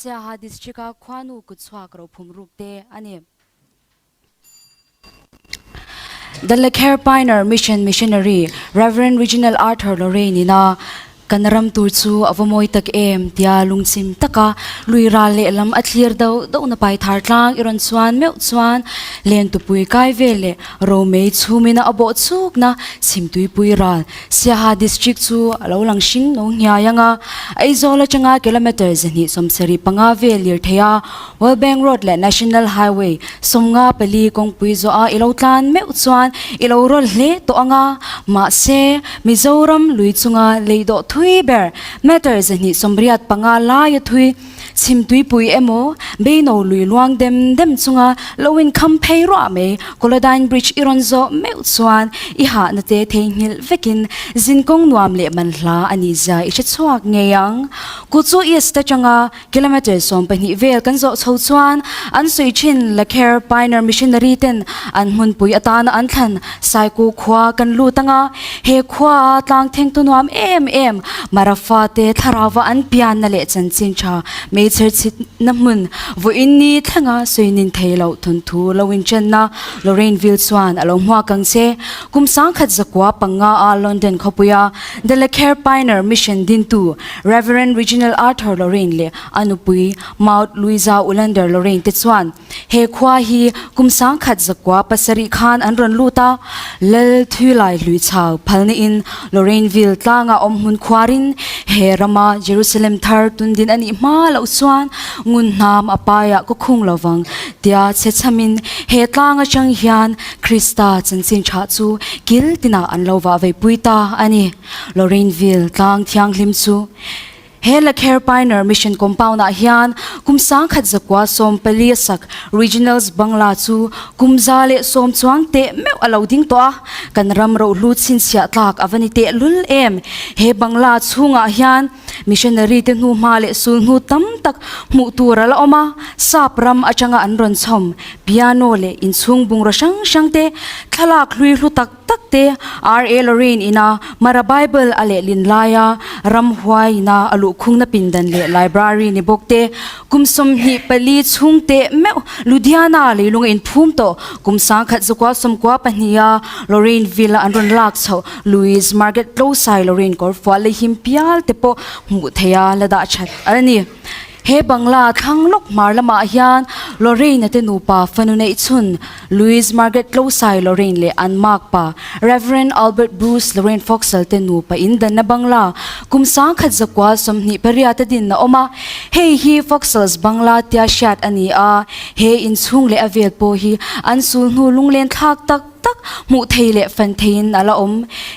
Siaha District-a khuanu kutchhuak rophum ruk te a ni. The Lakher Pioneer Mission Missionary Rev. Reginald Arthur Lorraine ina Kan ram tur chu a va mawi tak em tia lungchim taka lui ral lehlam a thlir deuh deuhna pai thar tlang i rawn chuan meuh chuan len tupui kai vel leh romei chhumina a bawh chukna chhimtuipui ral Siaha District chu a lo lang hring lo nghiai ang a, Aizawl atanga kilometre 275 vel lirthei a World Bank Road leh National Highway 54 kawngpui zawh a i lo tlan meuh chuan i lo rawl hle tawh ang a, mahse Mizoram lui chunga lei dawh thui ber meter 285 laia thui chhimtuipui emaw Beino lui luang dem dem chunga lo inkham phei ruah mai Kolodyne Bridge i rawn zawh meuh chuan i hahna te theihnghilh vekin zinkawng nuam leh manhla a nih zia i hre chhuak ngei ang. Kuchu East atanga Kilometre 12 vel kan zawh chho chuan an sawi thin Lakher Pioneer Missionary ten an hmunpui atana an thlan Saiku khua kan lut anga he khua a tlang thengtu nuam em em Marafa te thlarauva an pianna leh chanchin tha meichher chhitna hmun vawiin ni thlenga sawinin thei loh thawnthu lo inthenna Lorraineville chuan a lo hmuak ang che. Kum 1905 a London khawpuia The Lakher Pioneer Mission dintu Rev. Reginald Arthur Lorraine leh a nupui Maud Louisa Ulander Lorraine te chuan he khua hi kum 1907 khan an rawn lut a, Lal Thulai hlui chau phalna in Lorraineville tlanga awm hmun khuarin he rama Jerusalem thar tundin a nih hma loh chuan ngun hnam a paiah ka khung lovang tia chhechhamin he tlang atang hian Krista chanchin tha chu kil tinah an lo vah veipui ta a ni. Lorraineville tlang thianghlim chu he Lakher Pioneer Mission Compound-ah hian kum 1914 a sak Regionals Bangla chu kum 110 chuang teh meuh a lo ding tawh a, kan ram rohlu chhinchhiah tlak a va ni teh lul em. He Bangla chhungah hian Missionary te hnuhma leh sulhnu tam tak hmuh tur a la awm a, sap ram atanga an rawn chhawm piano leh inchhung bungraw hrang hrang te thlalak hlui hlu tak tak te RA Lorraine ina Mara Bible a lehlin laia ramhuai ina a luhkhungna pindan leh library ni bawk te kum 24 chhung teh meuh Ludhiana leilung a inphum tawh kum 1992 a Lorraine Villa an rawn lak chhoh Louise Margaret Tlosai Lorraine kawrfual leh him pial te pawh hmuh theiha la dah that a ni. He Bangla thlang lawk hmar lamah hian Lorraine-a te nupa fanu neih chhun Louise Margaret Tlosai Lorraine leh an makpa Rev. Albert Bruce Lorraine Foxall te nupa in danna Bangla kum 1928 a din a awm a. Hei hi Foxall's Bangla tia hriat a ni a, he inchhung leh a vel pawh hi an sulhnu lunglen thlak tak tak hmuh thei leh fan theiin a la awm.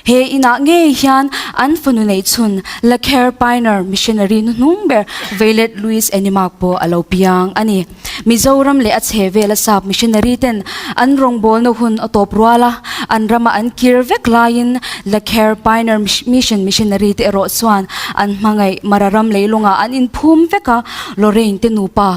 He inah ngei hian an fanu neih chhun Lakher Pioneer Missionary hnuhnung ber Violet Louise Animak pawh a lo piang a ni. Mizoram leh a chhe vela sap missionary ten an rawngbawlna hun a tawp rual a, an rama an kir vek laiin Lakher Pioneer Mission Missionary te erawh chuan an hmangaih Mara ram leilungah an inphum vek a, Lorraine te nupa,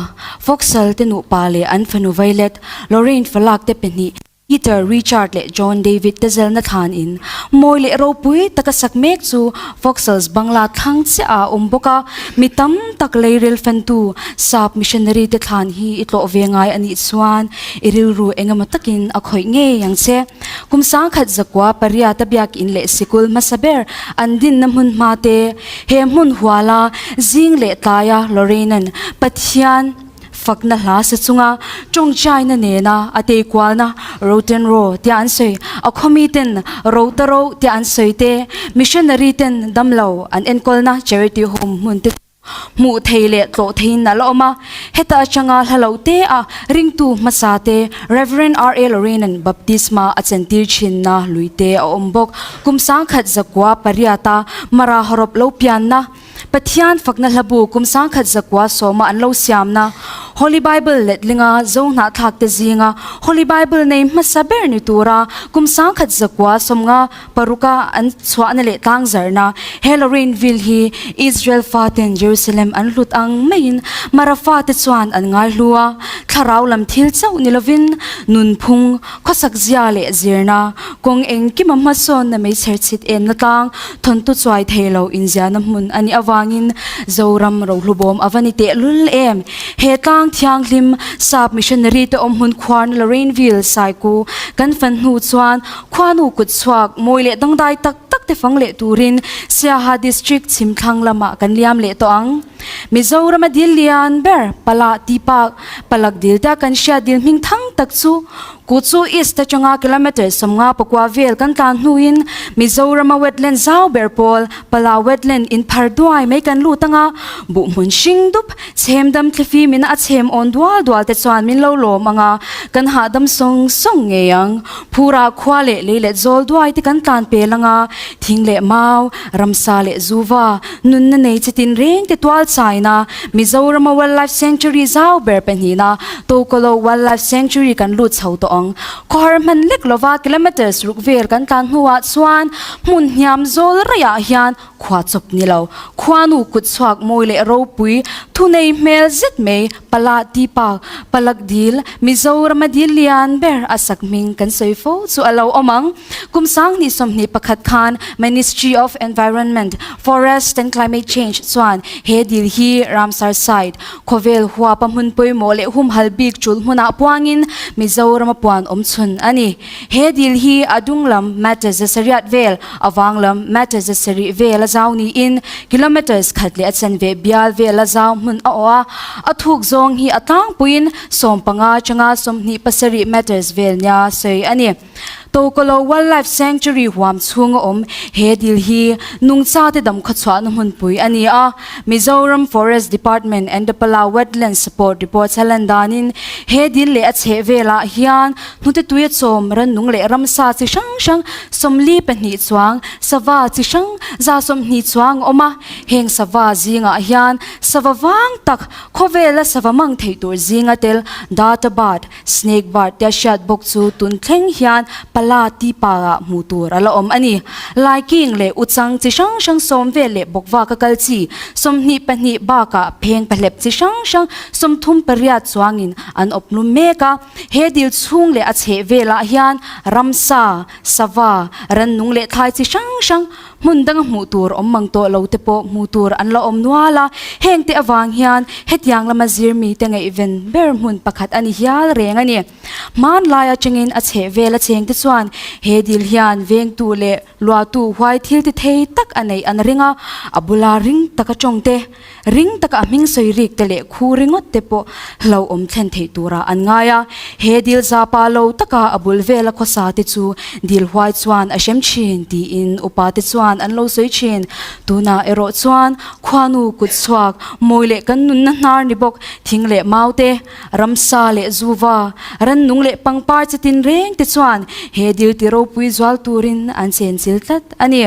Foxal te nupa leh an fanu Violet Lorraine Falak te pahnih, Peter, Richard leh John David te zelna thlan in mawi leh ropui taka sak mek chu Foxals Bangla thlang chiah ah a awm bawk a, mi tam tak leirel fantu sap missionary te thlan hi i tlawh ve ngai a nih chuan i rilru engemaw takin a khawih ngei ang che. Kum 1908 a biakinn leh sikul hmasa ber an dinna hmun hma te, he hmun huala zing leh tlaia Lorraine-a'n Pathian, Fakna hla sa chunga tawngtaina nena a tei kualna Roten Ro tia an sawi, a khawmi ten Ro ta Ro tia an sawi te, missionary ten damlo an enkawlna charity home hmun te chu hmuh thei leh tlawh theiin a la awm a. Heta atanga hla lo te a ringtu hmasa te Rev. R.A. Lorraine-a'n baptisma a chantir thinna lui te a awm bawk. Kum 1908 a Mara hawrawp lo pianna, Pathian fakna hlabu kum 1910 a an lo siamna. Holy Bible letlinga Zo hnahthlakte zinga Holy Bible nei hmasa ber ni tura kum 1900 sawmnga paruka an chhuahna leh tlangzarhna he Lorraineville hi Israel faten Jerusalem an hlut ang maiin Mara fate chuan an ngaihlu a, thlarau lam thil chauh ni lovin nunphung, khawsak zia leh zirna kawng engkima hmasawnna meichher chhit enna tlang thawntu chuai thei lo inziahna hmun a nih avangin Zoram rohlubawm a va ni tehlul em. He tlang thianghlim sap missionary te awm hmun khuarna Lorraineville Saiku kan fan hnu chuan Khuanu kut chhuak mawi leh dangdai tak tak te fang leh turin Siaha District chhimthlang lamah kan liam leh tawh ang. Mizorama dil lian ber Pala Tipak, Palak dil tia kan hriat dil hming thang tak chu Kuchu East atanga kilometre 50 pakua vel kan tlan hnuin Mizorama wetland zau ber pawl Pala wetland in phar duai mai kan lut anga buh hmun hring dup chhem dam thlifim in a chhem awn dual dual te chuan min lo lawm anga kan hahdam sawng sawng ngei ang. Phurah khua leh lei let zawl duai te kan tlan pel anga thing leh mau, ramsa leh zuva, nunna nei chi tin reng te tual chaina Mizorama Wildlife Sanctuary zau ber pahnihna Tokolo Wildlife Sanctuary kan lut chho tawh ang. Khawhar hman lek lova kilometres ruk vel kan tlan hnuah chuan hmun hniam zawl raiah hian khua chawp ni lo. Khuanu kut chhuak mawi leh ropui thunei hmel zet mai Pala Tipa, Palak Dil, Mizorama dil lian ber a sak hming kan sawi fo chu a lo awm ang. Kum 2021 khan Ministry of Environment, Forest and Climate Change chuan he dil hi Ramsar Site, khawvel huapa hmun pawimawh leh humhal bik tul hmunah puangin Mizorama puan awm chhun a ni. He dil hi a dung lam metres za sariat vel, a vang lam metres za sarih vel a zau niin kilometres khat leh a chanve bial vel a zau hmun a awh a, a thuk zawng hi a tlangpuiin 15 atanga 27 metres vel nia sawi a ni. Tokolo Wildlife Sanctuary huam chhunga awm he dil hi nungchate dam khawchhuahna hmunpui a ni a, Mizoram Forest Department and the Palau Wetland Support report a lan danin he dil leh a chheh velah hian hnute tuia chawm rannung leh ramsa chi hrang hrang 42 chuang, sava chi hrang 120 chuang a awm a, heng sava zingah hian sava vang tak khawvela sava mang theih tur zinga tel data bird, Snake bird tia hriat bawk chu tun thleng hian pala ti parah hmuh tur a la awm a ni. Laiking leh uchang chi hrang hrang sawm vel leh bawkvaka kal chi 22 bakah pheng pahlep chi hrang hrang 38 chuangin an awp lum mek a. He dil chhung leh a chheh velah hian ramsa, sava, rannung leh thlai chi hrang hrang Hmun danga hmuh tur awm mang tawh lo te pawh hmuh tur an la awm nual a, heng te avang hian hetiang lama zir mite ngaihven ber hmun pakhat a ni hial reng a ni. Hmanlai atangin a chheh vel a cheng te chuan he dil hian vengtu leh luahtu huai thil ti thei tak a neih an ring a, a bula ring taka tawng te, Ring taka a hming sawi rik te leh khu ringawt te pawh hlauhawm thlen theih turah an ngai a, he dil zapa lo taka a bul vela khawsa te chu dil huai chuan a hrem thin tiin upa te chuan an lo sawi thin. Tunah erawh chuan khuanu kut chhuak mawi leh kan nunna hnar ni bawk thing leh mau te, ramsa leh zuva, rannung leh pangpar chitin reng te chuan he dil ti ropui zual turin an chenchil tlat a ni.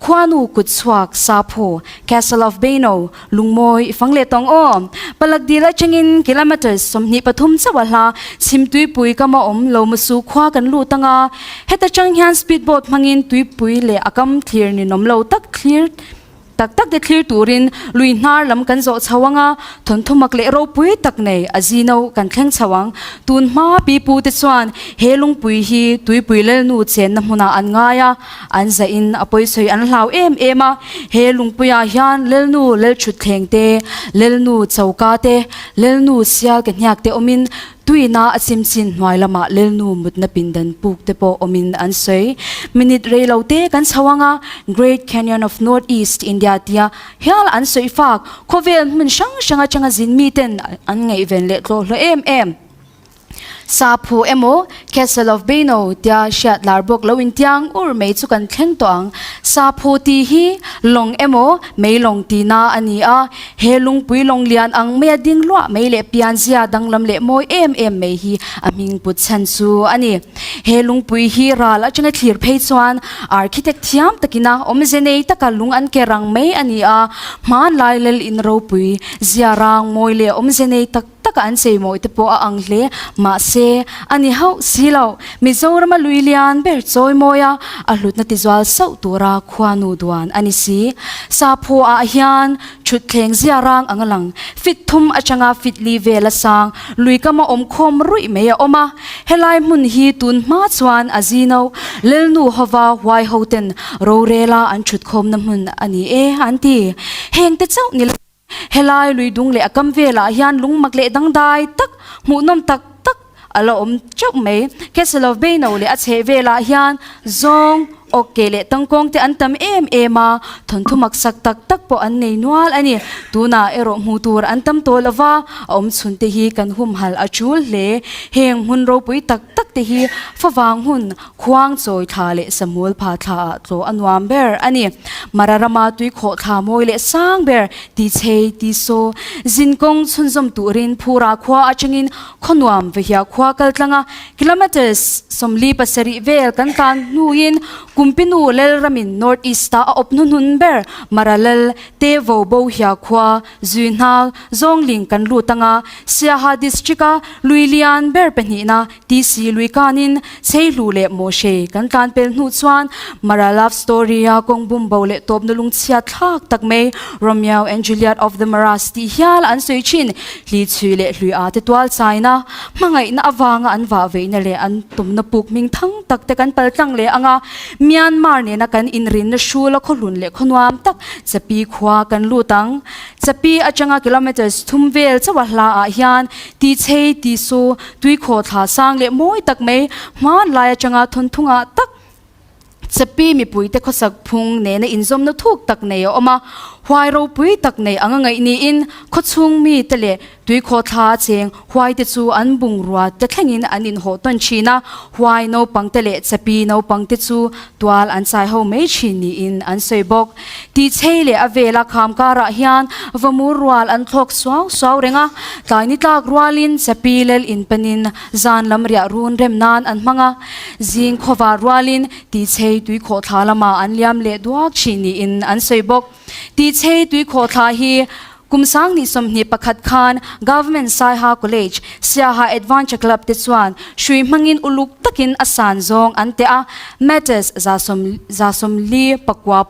Khuanu kut chhuak sapho Castle of Beino, Lungmawi i fang leh tawng aw. Palak dil atangin kilometres 23 chauh a hla, Chhimtuipui kam a awm lo Masu khua kan lut anga, heta tang hian speed boat hmangin tuipui leh a kam thlir ninawm lo tak thlir tak tak te thlir turin lui hnar lam kan zawh chho anga, thawnthumak leh ropui tak nei a zino kan thleng chho ang. Tun hma pipu te chuan he lungpui hi tuipui lalnu chenna hmunah an ngai a, An zahin a pawisawi an hlau em em a, he lungpuiah hian Lelnu Lelṭhutthleng te, Lelnu Choka te, Lelnu Sial ke hniak te awmin tuina a chimchin hnuai lamah Lelnu mutna pindan puk te pawh awmin an sawi. Minute rei lo te kan chho ang a, Great Canyon of North East India tia hial an sawi fak, khawvel hmun hrang hrang atanga zin miten an ngaihven leh tlawh hlawh em em. Saphu emaw Castle of Beino tia hriat lar bawk lo intiang ur mai chu kan thleng tawh ang. Saphu tih hi lawng emaw mei lawng tihna a ni a, he lungpui lawng lian ang maia ding luah mai leh pianzia danglam leh mawi em em mai hi a hming put chhan chu a ni. He lungpui hi ral atanga thlir phei chuan architect thiam takina awmze nei taka lung an ke rang mai a ni a, hmanlai lal in ropui zia rang mawi leh awmze nei tak. taka an cheimawi te pawh a ang hle. Mahse, a ni hauh si lo. Mizorama lui lian ber chawimawi a, a hlutna tizual sauh tura khuanu duan a ni si. Saphaw ah hian thutthleng zia rang ang a lang, fit thum atanga fit li vel a sang, lui kama awm khawm ruih mai a awm a. Helai hmun hi tun hma chuan a zino Lelnu hova huai ho ten rorela an thutkhawmna hmun a ni e an ti. Hengte chauh ni lo. Helai lui dung leh a kam velah hian lungmak leh dangdai tak, hmuhnawm tak tak a la awm teuh mai. Castle of Beino leh a chheh velah hian zawng, awke leh tangkawng te an tam em em a, thawnthu maksak tak tak pawh an nei nual a ni. Tunah erawh hmuh tur an tam tawh lo va, a awm chhun te hi kan humhalh a tul hle. Heng hmun ropui tak tak te hi favang hun Khuang chawi thla leh Samuel pha thla ah tlawh a nuam ber a ni. Mara rama tui khawh thla mawi leh sang ber ti chei ti saw zin kawng chhunzawm turin Phura khua atangin khaw nuam Vehia khua kal tlanga kilometres 47 vel kan tlan hnuin Kumpinu Lal ramin North East ah a awp hnuhnun ber Mara Lal Te Vo Bo Hia khua zui hnal Zawngling kan lut anga Siaha District a lui lian ber pahnihna TC lui kanin Cheihlu leh Mawhre kan tlan pel hnu chuan Mara love story a kawng bum bo leh tawpna lungchhia thlak tak mai Romeo and Juliet of the Maras tih hial an sawi thin. Hli chhui leh hlui a te tual chaina, hmangaihna avanga an vah veihna leh an tumna puk hming thang tak te kan pal tlang leh anga Myanmar nena kan inrinna hrula khawhlun leh khawnuam tak Chapi khua kan lut ang. Chapi atanga kilometres thum vel chauh a hla ah hian ti chei ti su tui khaw thla sang leh mawi tak mai hmanlai atanga thawnthungah tak Chapi mipuite khawsak phung nena inzawmna thuk tak nei a awm a, huai ropui tak nei anga ngaih niin khawchhung mite leh tui khaw thla a cheng huaite chu an bungrua te thlengin an inhawh tawn thin a, huai naupangte leh chapi naupangte chu tual an chai ho mai thin niin an sawi bawk. Tihchei leh a vela kham karah hian vamur rual an thlawk suau suau reng a, tlai ni tlak rualin chapi lel inpanin zan lam riah run rem nan an hmang a, zing khawvar rualin tihchei tuikhawhthla lamah an liam leh duak thin niin an sawi bawk. Tihchei tuikhawhthla hi Kum 2021 khan Government Saiha College, Siaha Adventure Club te chuan hrui hmangin uluk takin a san zawng an teh a, Matters 149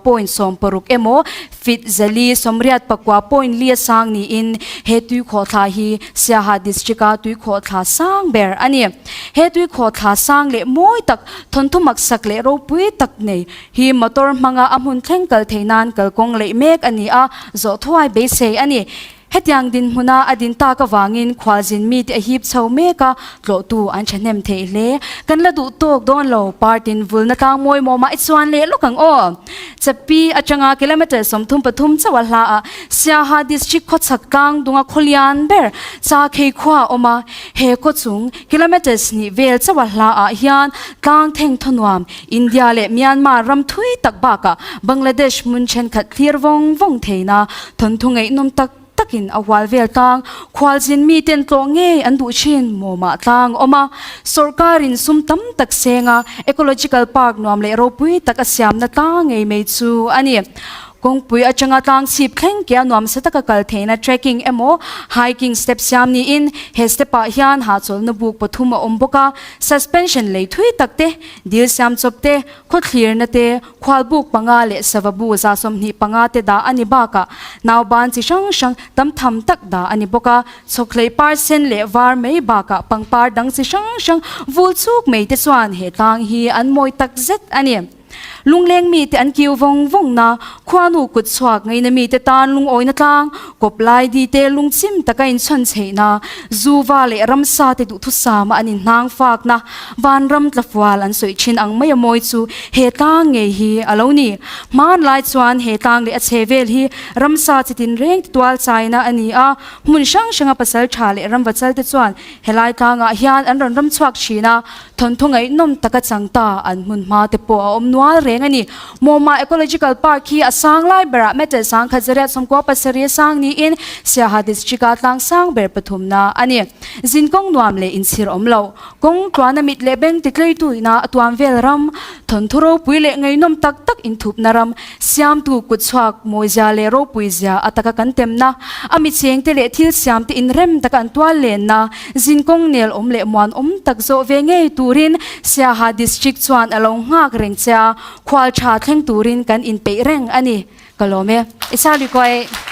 point 60 emaw feet 489 point li a sang niin he tuikhawhthla hi Siaha District-a tuikhawhthla sang ber a ni. He tuikhawhthla sang leh mawi tak, thawnthu maksak leh ropui tak nei Hi motor hmanga a hmun thleng kal thei nan kalkawng leih mek a ni a, zawh thuai beisei a ni. Hetiang dinhmuna a din tak avangin khualzin mite a hip chho mek a, tlawhtu an thahnem theih hle. Kan la duh tawk dawn lo, partin vulna tlang mawi maw mah i chuan leh lawk ang aw. Chapi atanga kilometre 33 chauh a hla a, Siaha District khawchhak tlang dunga khawlian ber Chakhei khua a awm a, he khaw chung kilometre hnih vel chauh a hla ah hian tlang theng thaw nuam India leh Myanmar ram thui tak bakah Bangladesh hmun thenkhat thlir vawng vawng theihna thawnthu ngaihnawm tak takin a hual vel tlang. Khualzin miten tlawh ngei an duh thin mawmah tlang a awm a. Sawrkarin sum tam tak senga Ecological Park nuam leh ropui tak a siamna tlang ngei mai chu a ni. Kawngpui atanga tlang chhip thleng ke a nuamsa taka kal theihna trekking emaw hiking step siam niin he step ah hian hahchawlhna buk pathum a awm bawk a. Suspension lei thui tak te Dil siam chawp te, khawthlirna te, khualbuk panga leh sava bu 25 te dah a ni bakah nauban chi hrang hrang tam tham tak dah a ni bawk a. Chhawkhlei par sen leh var mai bakah pangpar dang chi hrang hrang vul chuk mai te chuan he tlang hi an mawi tak zet a ni. Lungleng mite an kiu vawng vawng na, khuanu kut chhuak ngaina mite tan lungawina tlang, kawp lai di te lungchim taka inchhawn chheihna, zuva leh ramsa te duhthusama an inhnang fakna, vanram tlafual an sawi thin ang mai a mawi chu he tlang ngei hi a lo ni. Hmanlai chuan he tlang leh a chhe vel hi ramsa chitin reng titual chaina a ni a, hmun hrang hranga pasal tha leh ramvachal te chuan helai tlangah hian an rawn ram chhuak thin a, Thawnthu ngaihnawm taka chang ta an hmun hma te pawh a awm nual. nual reng a ni. Mawma Ecological Park hi a sang lai berah meter 1897 a sang niin Siaha District-a tlang sang ber pathumna a ni. Zin kawng nuam leh inchhir awm lo, kawng tluana mit leh beng titleitu ina a tuam vel ram, thawnthu ropui leh ngaihnawm tak tak inthupna ram, siamtu kutchhuak mawizia leh ropuizia a taka kan temna, a michengte leh thil siamte inrem taka an tual lenna, Zin kawng nel awm leh muan awm tak zawh ve ngei turin Siaha District chuan a lo nghak reng che a, khual tha thleng turin kan inpeih reng a ni. Ka lawm e. I sa lui kuai.